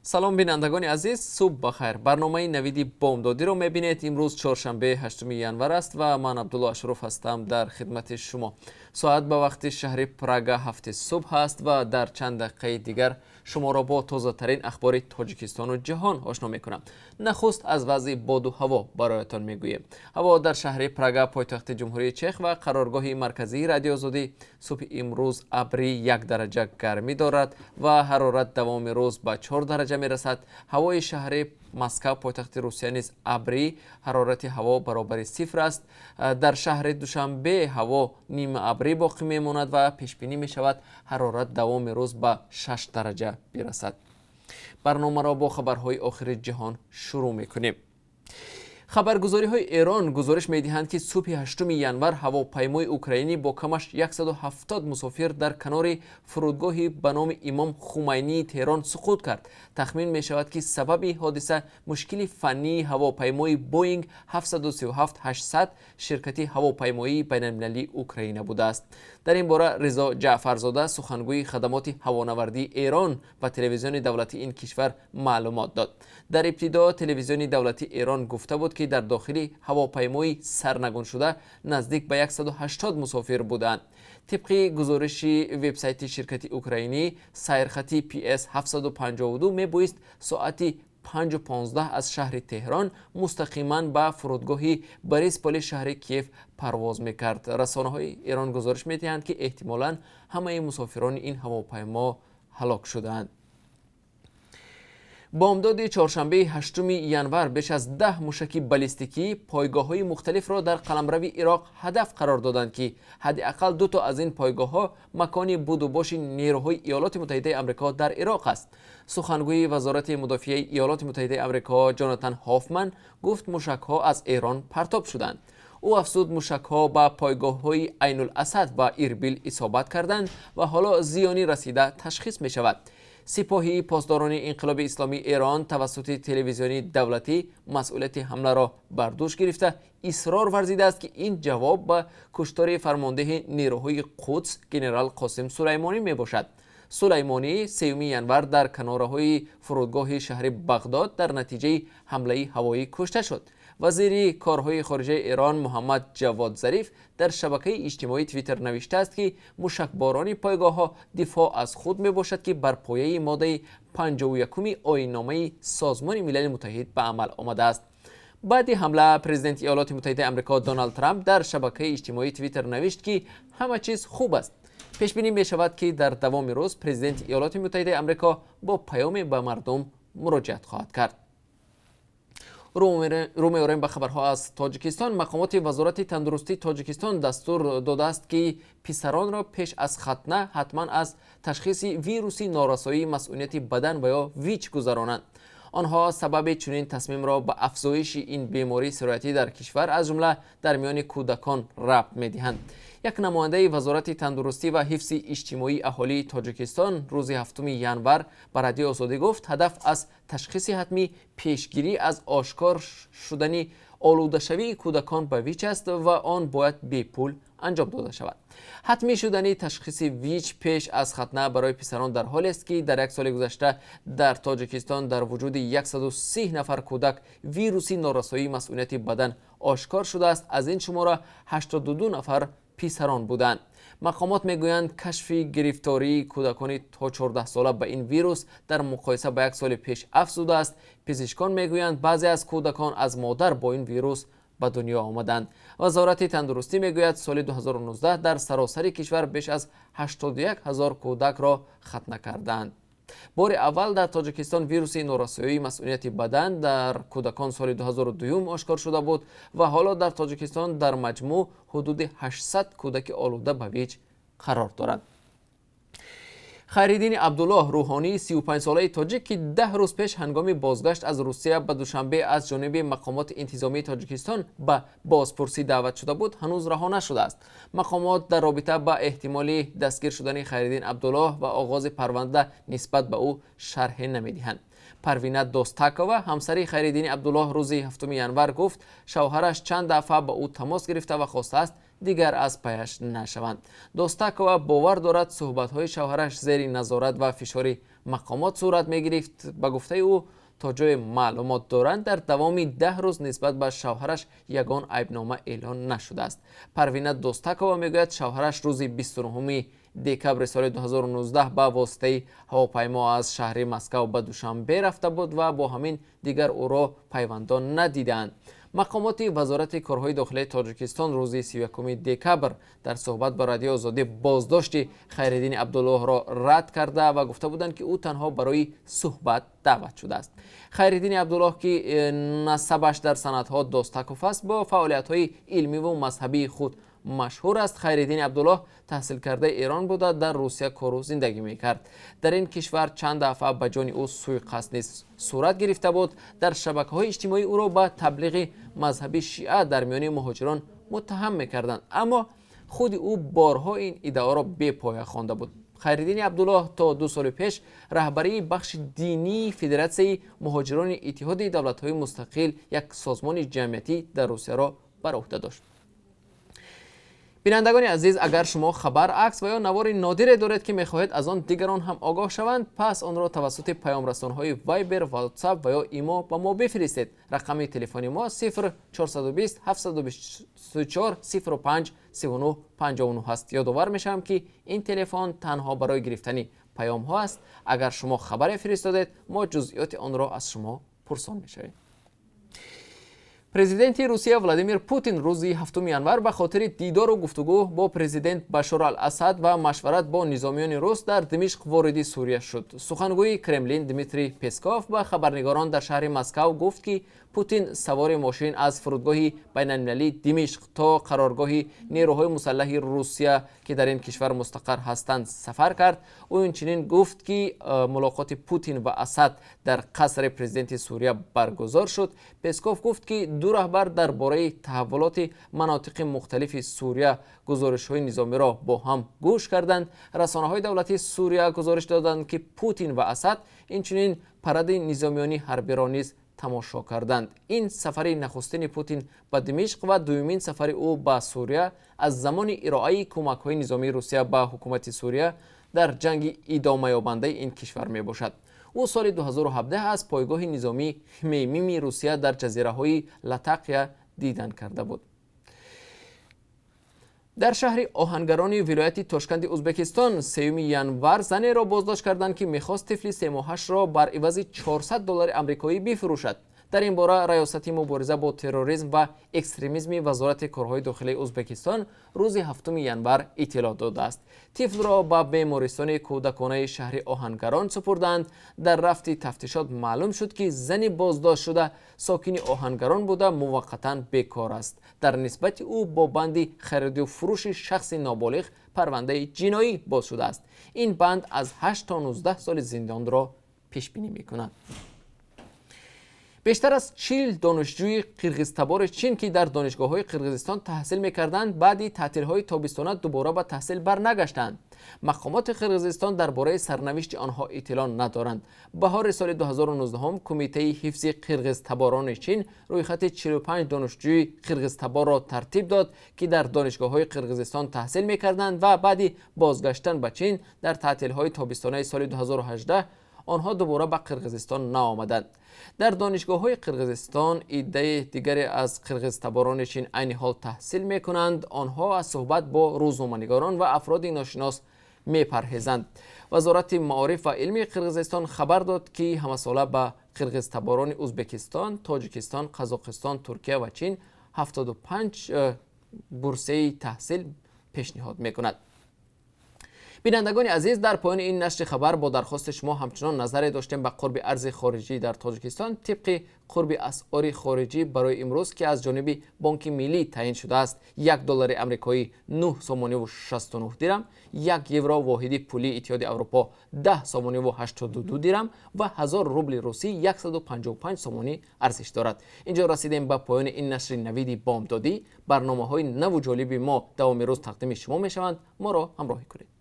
Салом, бинандагони азиз, субҳ бахайр. Барномаи «Навиди бомдодиро» мебинед. Имрӯз чоршанбе, 8 январ аст ва ман Абдулло Ашруф ҳастам дар хидмати шумо. Соат ба вақти шаҳри Прага 7 субҳ аст ва дар чанд дақиқаи дигар шуморо бо тозатарин ахбори Тоҷикистону ҷаҳон ошно мекунам. Нахуст аз вазъи боду ҳаво бароятон мегӯем. Ҳаво дар шаҳри Прага, пойтахти Ҷумҳурии Чех ва қароргоҳи марказии Радиоозодӣ, субҳи имрӯз абрӣ, 1 дараҷа гармӣ дорад ва ҳарорат давоми рӯз ба 4 дараҷа мерасад. Ҳавои шаҳри Москав, пойтахти Русия, низ абрӣ, ҳарорати ҳаво баробари сифр аст. Дар шаҳри Душанбе ҳаво нимаабрӣ боқӣ мемонад ва пешбинӣ мешавад, ҳарорат давоми рӯз ба 6 дараҷа бирасад. Барномаро бо хабарҳои охири ҷаҳон шурӯъ мекунем. Хабаргузориҳои Эрон гузориш медиҳанд, ки субҳи 8 январ ҳавопаймои украинӣ бо камаш 170 мусофир дар канори фурудгоҳи ба номи Имом Хумайнии Теҳрон суқут кард. Тахмин мешавад, ки сабаби ҳодиса мушкили фаннии ҳавопаймои Боинг 737-800 ширкати ҳавопаймоии байналмилалии Украина будааст. Дар ин бора Ризо Ҷаъфарзода, сухангӯи хадамоти ҳавонавардии Эрон, ба телевизиони давлатии ин кишвар маълумот дод. Дар ибтидо телевизиони давлатии Эрон гуфта буд, ки дар дохили ҳавопаймои сарнагуншуда наздик ба 180 мусофир буданд. Тибқи гузориши вебсайти ширкати украинӣ, сайрхати PS 752 мебоист соати 5:15 аз шаҳри Теҳрон мустақиман ба фурудгоҳи Борисполи шаҳри Киев парвоз мекард. Расонаҳои Эрон гузориш медиҳанд, ки эҳтимолан ҳамаи мусофирони ин ҳавопаймо ҳалок шудаанд. Бомдоди чоршанбеи 8 январ беш аз 10 мушаки баллистикӣ пойгоҳҳои мухталифро дар қаламрави Ироқ ҳадаф қарор доданд, ки ҳадди ақал дуто аз ин пойгоҳҳо макони будубоши нерӯҳои Иёлоти Муттаҳидаи Амрико дар Ироқ аст. Сухангӯи Вазорати мудофиаи Иёлоти Муттаҳидаи Амрико Ҷонатан Ҳофман гуфт, мушакҳо аз Эрон партоб шуданд. Ӯ афзуд, мушакҳо ба пойгоҳҳои Айнуласад ва Ирбил исобат карданд ва ҳоло зиёни расида ташхис мешавад. Сипоҳи Посдорони Инқилоби Исломии Эрон тавассути телевизиони давлатӣ масъулияти ҳамларо бар дӯш гирифта, исрор варзидааст, ки ин ҷавоб ба куштори фармондеҳи нерӯҳои Қудс генерал Қосим Сулаймонӣ мебошад. Сулаймонӣ 3 январ дар канораҳои фурудгоҳи шаҳри Бағдод дар натиҷаи ҳамлаи ҳавоӣ кушта шуд. Вазири корҳои хориҷаи Эрон Муҳаммад Ҷавод Зариф дар шабакаи иҷтимоии Твиттер навиштааст, ки мушакборони пойгоҳҳо дифоъ аз худ мебошад, ки бар пояи моддаи 51-уми оинномаи Созмони Милали Муттаҳид ба амал омадааст. Баъди ҳамла президенти Иёлоти Муттаҳидаи Амрико Доналд Трамп дар шабакаи иҷтимоии Твиттер навишт, ки ҳама чиз хуб аст. Пешбинӣ мешавад, ки дар давоми рӯз президенти Иёлоти Муттаҳидаи Амрико бо паёме ба мардум муроҷиат хоҳад кард. Рӯ меорем ба хабарҳо аз Тоҷикистон. Мақомоти Вазорати тандурустии Тоҷикистон дастур додааст, ки писаронро пеш аз хатна ҳатман аз ташхиси вируси норасоии масунияти бадан ва ё ВИЧ гузаронанд. Онҳо сабаби чунин тасмимро ба афзоиши ин бемории сироятӣ дар кишвар, аз ҷумла дар миёни кӯдакон, рабт медиҳанд. Як намояндаи Вазорати тандурустӣ ва ҳифзи иҷтимоии аҳолии Тоҷикистон рӯзи 7 январ ба Радиои Озодӣ гуфт, ҳадаф аз ташхиси ҳатмӣ пешгирӣ аз ошкор шудани олудашавии кӯдакон ба ВИЧ аст ва он бояд бепул анҷом дода шавад. Ҳатмӣ шудани ташхиси ВИЧ пеш аз хатна барои писарон дар ҳолест, ки дар як соли гузашта дар Тоҷикистон дар вуҷуди 130 нафар кӯдак вируси норасоии масунияти бадан ошкор шудааст. Аз ин шумора 82 нафар писарон буданд. Мақомот мегӯянд, кашфи гирифтории кӯдакони то 14 сола ба ин вирус дар муқоиса ба як соли пеш афзудааст. Пизишкон мегӯянд, баъзе аз кӯдакон аз модар бо ин вирус ба дунё омаданд. Вазорати тандурустӣ мегӯяд, соли 2019 дар саросари кишвар беш аз 81 ҳазор кӯдакро хатна карданд. Бори аввал дар Тоҷикистон вируси норасоии масунияти бадан дар кӯдакон соли 2002 ошкор шуда буд ва ҳоло дар Тоҷикистон дар маҷмӯъ ҳудуди 800 кӯдаки олуда ба ВИЧ қарор доранд. Хайриддини Абдуллоҳ, рӯҳонии 35-солаи тоҷик, ки 10 рӯз пеш ҳангоми бозгашт аз Русия ба Душанбе аз ҷониби мақомоти интизомии Тоҷикистон ба бозпурсӣ даъват шуда буд, ҳанӯз раҳо нашудааст. Мақомот дар робита ба эҳтимоли дастгир шудани Хайриддин Абдуллоҳ ва оғози парванда нисбат ба ӯ шарҳе намедиҳанд. Парвина Достакова, ҳамсари Хайриддини Абдуллоҳ, рӯзи 7 январ гуфт, шавҳараш чанд дафъа ба ӯ тамос гирифта ва хостааст Дигар аз паяш нашаванд. Достакова бовар дорад, суҳбатҳои шавҳараш зери назорат ва фишори мақомот сурат мегирифт. Ба гуфтаи ӯ, то ҷое маълумот доранд, дар давоми 10 рӯз нисбат ба шавҳараш ягон айбнома эълон нашудааст. Парвина Достакова мегӯяд, шавҳараш рӯзи 29 декабри соли 2019 ба воситаи ҳавопаймо аз шаҳри Москав ба Душанбе рафта буд ва бо ҳамин дигар ӯро пайвандон надидаанд. Мақомоти Вазорати корҳои дохилии Тоҷикистон рӯзи 31 декабр дар суҳбат ба Радиои Озодӣ боздошти Хайриддини Абдуллоҳро рад карда ва гуфта буданд, ки ӯ танҳо барои суҳбат даъват шудааст. Хайриддини Абдуллоҳ, ки насабаш дар санадҳо Достаков аст, бо фаъолиятҳои илмиву мазҳабии худ машҳур аст. Хайриддини Абдуллоҳ таҳсилкардаи Эрон буда, дар Русия кору зиндагӣ мекард. Дар ин кишвар чанд дафъа ба ҷони ӯ сӯйқасд низ сурат гирифта буд. Дар шабакаҳои иҷтимоӣ ӯро ба таблиғи мазҳаби шиа дар миёни муҳоҷирон муттаҳам мекарданд, аммо худи ӯ борҳо ин иддаоро бепоя хонда буд. Хайриддини Абдуллоҳ то 2 соли пеш раҳбарии бахши динии Федератсияи муҳоҷирони Иттиҳоди давлатҳои мустақил, як созмони ҷамъиятӣ дар Русияро бар уҳда дошт. Бинандагони азиз, агар шумо хабар, акс ва ё навори нодире доред, ки мехоҳед аз он дигарон ҳам огоҳ шаванд, пас онро тавассути паёмрасонҳои Вайбер, Ватсап ва ё Имо ба мо бифиристед. Рақами телефони мо 0420 724 05 39 59 аст. Ёдовар мешавам, ки ин телефон танҳо барои гирифтани паёмҳо аст. Агар шумо хабаре фиристодед, мо ҷузъиёти онро аз шумо пурсон мешавем. Президенти Русия Владимир Путин рӯзи 7 январ ба хотири дидору гуфтугӯ бо президент Башор ал-Асад ва машварат бо низомиёни рус дар Димишқ вориди Сурия шуд. Сухангӯи Кремлин Дмитрий Песков ба хабарнигорон дар шаҳри Москав гуфт, ки Путин савори мошин аз фурудгоҳи байналмилалии Димишқ то қароргоҳи нерӯҳои мусаллаҳи Русия, ки дар ин кишвар мустақар ҳастанд, сафар кард. Ӯ инчунин гуфт, ки мулоқоти Путин ва Асад дар қасри президенти Сурия баргузор шуд. Песков гуфт, ки ду раҳбар дар бораи таҳаввулоти манотиқи мухталифи Сурия гузоришҳои низомиро бо ҳам гӯш карданд. Расонаҳои давлатии Сурия гузориш доданд, ки Путин ва Асад инчунин паради низомиёни ҳарбиро низ тамошо карданд. Ин сафари нахустини Путин ба Димишқ ва дуюмин сафари ӯ ба Сурия аз замони ироаи кӯмакҳои низомии Русия ба ҳукумати Сурия дар ҷанги идомаёбандаи ин кишвар мебошад. Ӯ соли 2017 аз пойгоҳи низомии Хмеймими Русия дар ҷазираҳои Латақия дидан карда буд. Дар шаҳри Оҳангарони вилояти Тошканди Ӯзбекистон 3 январ занеро боздошт карданд, ки мехост тифли 3-моҳашро бар ивази 400 доллари амрикоӣ бифурӯшад. Дар ин бора Раёсати мубориза бо терроризм ва экстремизми Вазорати корҳои дохилии Ӯзбекистон рӯзи 7 январ иттилоъ додааст. Тифлро ба бемористони кӯдаконаи шаҳри Оҳангарон супурданд. Дар рафти тафтишот маълум шуд, ки зани боздоштшуда сокини Оҳангарон буда, муваққатан бекор аст. Дар нисбати ӯ бо банди хариду фурӯши шахси ноболиғ парвандаи ҷиноӣ боз шудааст. Ин банд аз 8 то 19 соли зиндонро пешбинӣ мекунад. Бештар аз 40 донишҷӯи қирғизтабори Чин, ки дар донишгоҳҳои Қирғизистон таҳсил мекарданд, баъди таътилҳои тобистона дубора ба таҳсил барнагаштанд. Мақомоти Қирғизистон дар бораи сарнавишти онҳо иттилоъ надоранд. Баҳори соли 2019 Кумитаи ҳифзи қирғизтаборони Чин рӯйхати 45 донишҷӯи қирғизтаборро тартиб дод, ки дар донишгоҳҳои Қирғизистон таҳсил мекарданд ва баъди бозгаштан ба Чин дар таътилҳои тобистонаи соли 2018 онҳо дубора ба Қирғизистон наомаданд. Дар донишгоҳҳои Қирғизистон иддаи дигаре аз қирғизтаборони Чин айни ҳол таҳсил мекунанд. Онҳо аз суҳбат бо рӯзноманигорон ва афроди ношинос мепарҳезанд. Вазорати маориф ва илми Қирғизистон хабар дод, ки ҳамасола ба қирғизтаборони Ӯзбекистон, Тоҷикистон, Қазоқистон, Туркия ва Чин 75 бурсияи таҳсил пешниҳод мекунад. Бинандагони азиз, дар поёни ин нашри хабар бо дархости шумо ҳамчунон назаре доштем ба қурби арзи хориҷӣ дар Тоҷикистон. Тибқи қурби асъори хориҷӣ барои имрӯз, ки аз ҷониби Бонки Миллӣ таъин шудааст, 1 доллари амрикоӣ 9 сомониву 69 дирам, 1 евро, воҳиди пулии Иттиҳоди Аврупо, 10 сомониву 82 дирам ва 1000 рубли русӣ 155 сомонӣ арзиш дорад. Инҷо расидем ба поёни ин нашри Навиди бомдодӣ. Барномаҳои наву ҷолиби мо давоми рӯз тақдими шумо мешаванд. Моро ҳамроҳӣ кунед.